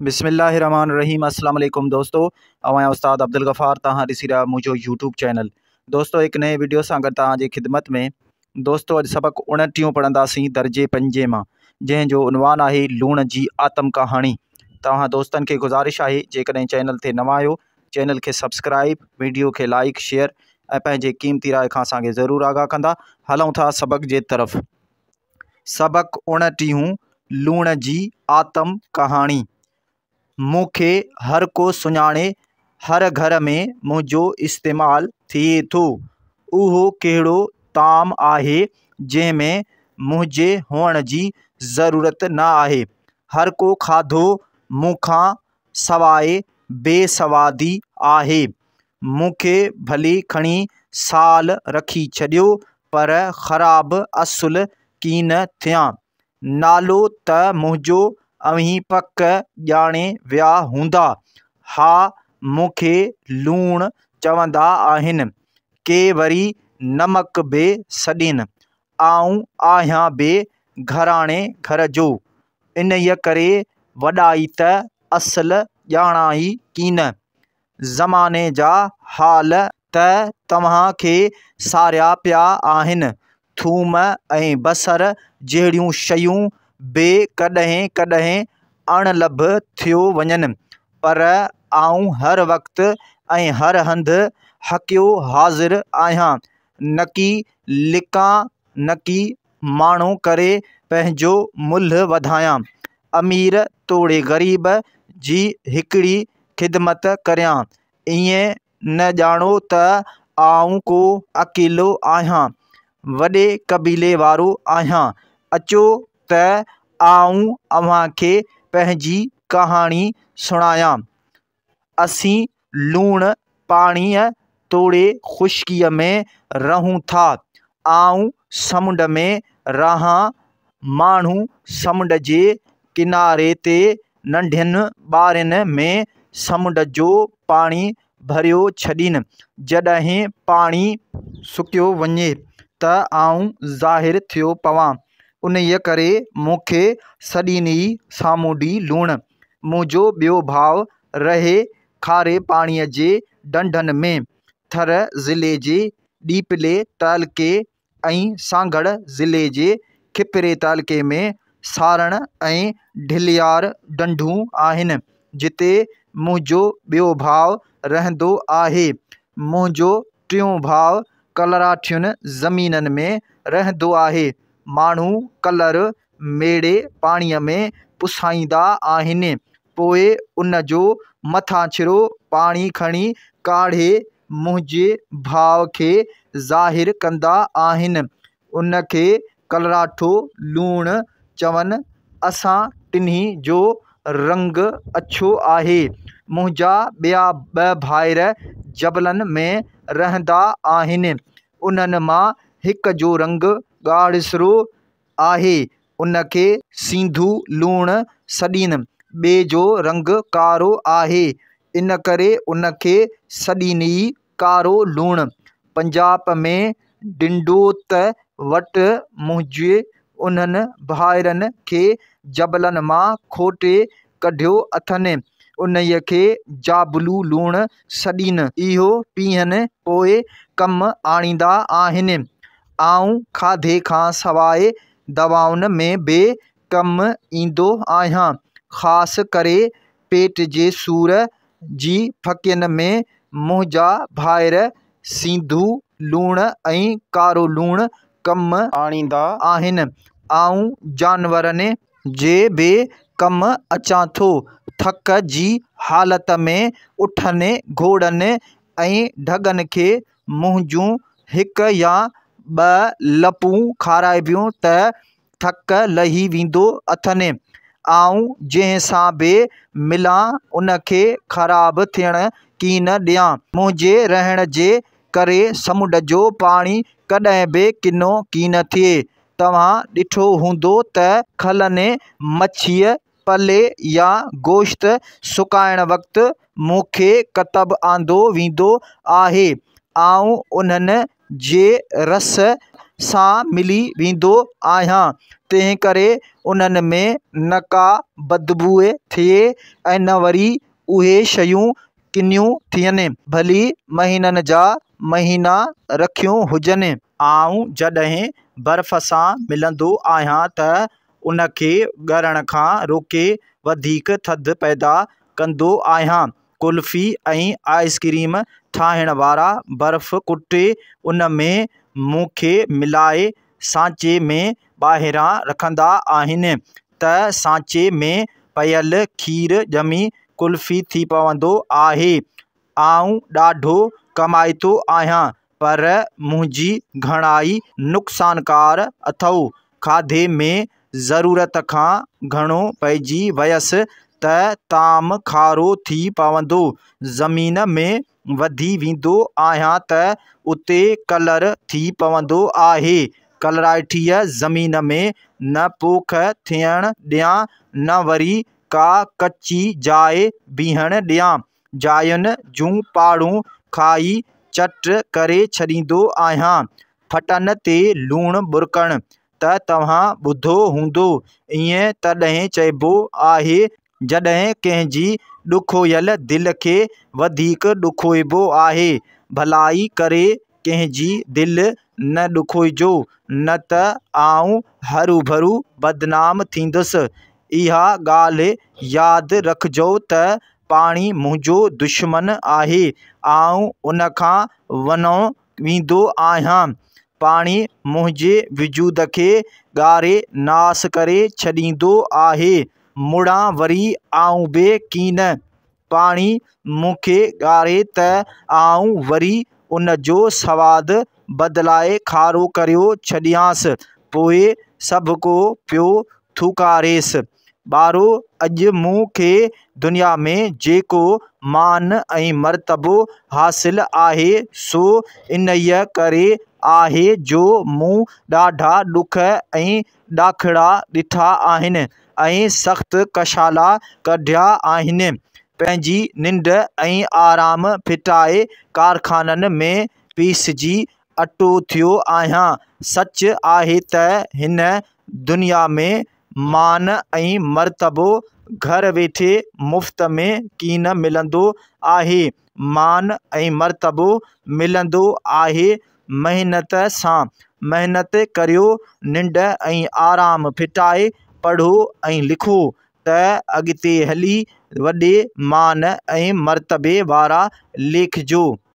بسم الله الرحمن الرحيم السلام عليڪم دوستو آئون آهيان استاد عبدالغفار توهان ڏسي رهيا منهنجو يوٽيوب چينل دوستو هڪ نئين ويڊيو سان گڏ توهان جي خدمت ۾ دوستو اڄ سبق 29 پڙهنداسين درجي پنجين مان جنهن جو عنوان آهي لوڻ جي آتم ڪهاڻي توهان دوستن کي گذارش آهي جيڪڏهن چينل تي نوان آهيو چينل کي سبسڪرائب ويڊيو کي لائڪ شيئر ۽ پنهنجي قيمتي راء کان اسان کي ضرور آگاهه ڪندا هلون ٿا سبق جي طرف سبق اڻٽيهون لوڻ جي آتم ڪهاڻي مون کي هر ڪو سڃاڻي، هر گهر ۾ منهنجو استعمال ٿئي ٿو. اهو ڪهڙو طعام آهي جنهن ۾ منهنجي هئڻ جي ضرورت نه آهي. هر ڪو کاڌو مون کان سواء بي سوادي آهي. مون کي ڀلي کڻي سال رکي ڇڏيو پر خراب اصل ڪين ٿيان. نالو ته منهنجو اوهين پڪ ڄاڻي ويا هوندا. ها مون کي لوڻ چوندا آهن. ڪي وري نمڪ به سڏين. آئون آهيان به گهراڻي گهر جو. انهيء ڪري وڏائي ته اصل ڄاڻان ئي ڪين. زماني جا حال ته توهان کي ساريا پيا آهن. ٿوم ۽ بصر جهڙيون شيون به ڪڏهن ڪڏهن اڻلڀ ٿيو وڃن، پر آئون هر وقت ۽ هر هنڌ حقيو حاضر آهيان. نڪي لڪان نڪي ماڻو ڪري پنهنجو ملهه وڌايان. امير توڙي غريب جي هڪڙي خدمت ڪريان. ائين نه ڄاڻو ته آئون ڪو اڪيلو آهيان، وڏي قبيلي وارو آهيان. اچو ته آئون اوهان کي پنهنجي ڪهاڻي سڻايان. اسين لوڻ پاڻيء توڙي خشڪيء ۾ رهون ٿا. آئون سمنڊ ۾ رهان. ماڻهو سمنڊ جي ڪناري تي ننڍين ٻارين ۾ سمنڊ جو پاڻي ڀريو ڇڏين. جڏهن پاڻي سڪيو وڃي ته آئون ظاهر ٿيو پوان. انهيء ڪري مون کي سڏين ئي سامونڊي لوڻ. منهنجو ٻيو ڀاء رهي کاري پاڻيء جي ڍنڍن ۾، ٿر ضلعي جي ڏيپلي تعلقي ۽ سانگهڙ ضلعي جي کپري تعلقي ۾ سارڻ ۽ ڍليار ڍنڍون آهن، جتي منهنجو ٻيو ڀاء رهندو آهي. منهنجو ٽيون ڀاء ڪلراٺين زمينن ۾ رهندو آهي. ماڻهو ڪلر ميڙي پاڻيء ۾ پسائيندا آهن، پوء ان جو مٿاڇرو پاڻي کڻي ڪاڙهي منهنجي ڀاء کي ظاهر ڪندا آهن. ان کي ڪلراٺو لوڻ چون. اسان ٽنهي جو رنگ اڇو آهي. منهنجا ٻيا ٻه ڀائر جبلن ۾ رهندا آهن. انهن مان هڪ جو رنگ ڳاڙهسرو آهي، ان کي سينڌو لوڻ سڏين. ٻئي جو رنگ ڪارو آهي، ان ڪري ان کي سڏين ئي ڪارو لوڻ. پنجاب ۾ ڊنڊوت وٽ منهنجي انهن ڀائرن کي جبلن مان کوٽي ڪڍيو اٿن. انهيء کي جابلو لوڻ سڏين. اهو پيهن پوء ڪم آڻيندا آهن. آئون کاڌي کان سواء دوائن ۾ به ڪم ايندو آهيان. خاص ڪري پيٽ جي سور جي ڦڪين ۾ منهنجا ڀائر سينڌو لوڻ ۽ ڪارو لوڻ ڪم آڻيندا آهن. آئون جانورن جي به ڪم اچان ٿو. ٿڪ جي حالت ۾ اٺن، گهوڙن ۽ ڍڳن کي منهنجون هڪ يا ٻه لپون کارائبيون ته ٿڪ لهي ويندو اٿن. آئون جنهن سان به ملان ان کي خراب ٿيڻ ڪين ڏيان. منهنجي رهڻ جي ڪري سمنڊ جو پاڻي ڪڏهن به ڪنو ڪين ٿئي. توهان ڏٺو هوندو ته کلن، مڇيء، پلي يا گوشت سڪائڻ وقت مون کي ڪتب آندو ويندو آهي. آئون انهن جي رس سان ملي ويندو آهيان، تنهنڪري انهن ۾ نه ڪا بدبوء ٿئي ۽ نه وري اهي شيون ڪنيون ٿين، ڀلي مهينن جا مهينا رکيون هجن. آئون جڏهن برف سان ملندو آهيان ته ان کي ڳرڻ کان روڪي وڌيڪ ٿڌ پيدا ڪندو آهيان. قلفي ۽ آئس ڪريم ٺاهڻ وارا برف ڪٽي ان ۾ مون کي ملائي سانچي ۾ ٻاهران رکندا آهن ته سانچي ۾ پيل کير ڄمي قلفي ٿي پوندو آهي. آئون ڏاڍو ڪمائتو آهيان پر منهنجي گهڻائي نقصانڪار اٿئو. کاڌي ۾ ضرورت کان گهڻو پئجي ويس ته طعام کارو ٿي پوندو. زمين ۾ وڌي ويندو آهيان ته اتي ڪلر ٿي پوندو آهي. ڪلرائٺيء زمين ۾ نه پوک ٿيڻ ڏيان نه وري ڪا ڪچي جاء بيهڻ ڏيان. جاين جون پاڙون کائي چٽ ڪري ڇڏيندو آهيان. ڦٽن تي لوڻ ٻرڪڻ ته توهان ٻڌو هوندو. ائين تڏهن چئبو آهي جڏهن ڪنهن جي ڏکويل دل کي وڌيڪ ڏکوئبو آهي. ڀلائي ڪري ڪنهن جي دل نه ڏکوئجو نه ته آئون هروڀرو بدنام ٿيندس. اها ڳالهه ياد رکجو ته پاڻي منهنجو دشمن آهي. آئون ان کان ونئون ويندو آهيان. پاڻي منهنجي وجود کي ڳاري ناس ڪري ڇڏيندو آهي. مڙان وري آئون به ڪين. پاڻي مون کي ڳاري ته آئون وري ان جو سواد بدلائي کارو ڪريو ڇڏيانس. پوء سڀڪو پيو ٿوڪاريس. ٻارو، اڄ مون کي دنيا ۾ جيڪو مان ۽ مرتبو حاصل آهي، سو انهيء ڪري آهي جو مون ڏاڍا ڏک ۽ ڏاکڙا ڏٺا آهن ۽ سخت ڪشالا ڪڍيا آهن. پنهنجي ننڊ ۽ آرام ڦٽائي ڪارخانن ۾ پيسجي اٽو ٿيو آهيان. سچ آهي ته هن دنيا ۾ مان ۽ مرتبو گهر ويٺي مفت ۾ ڪين ملندو آهي. مان ۽ مرتبو ملندو آهي محنت سان. محنت ڪريو، ننڊ ۽ آرام ڦٽائي پڙهو ۽ لکو ته اڳتي هلي وڏي مان ۽ مرتبي وارا ليکجو.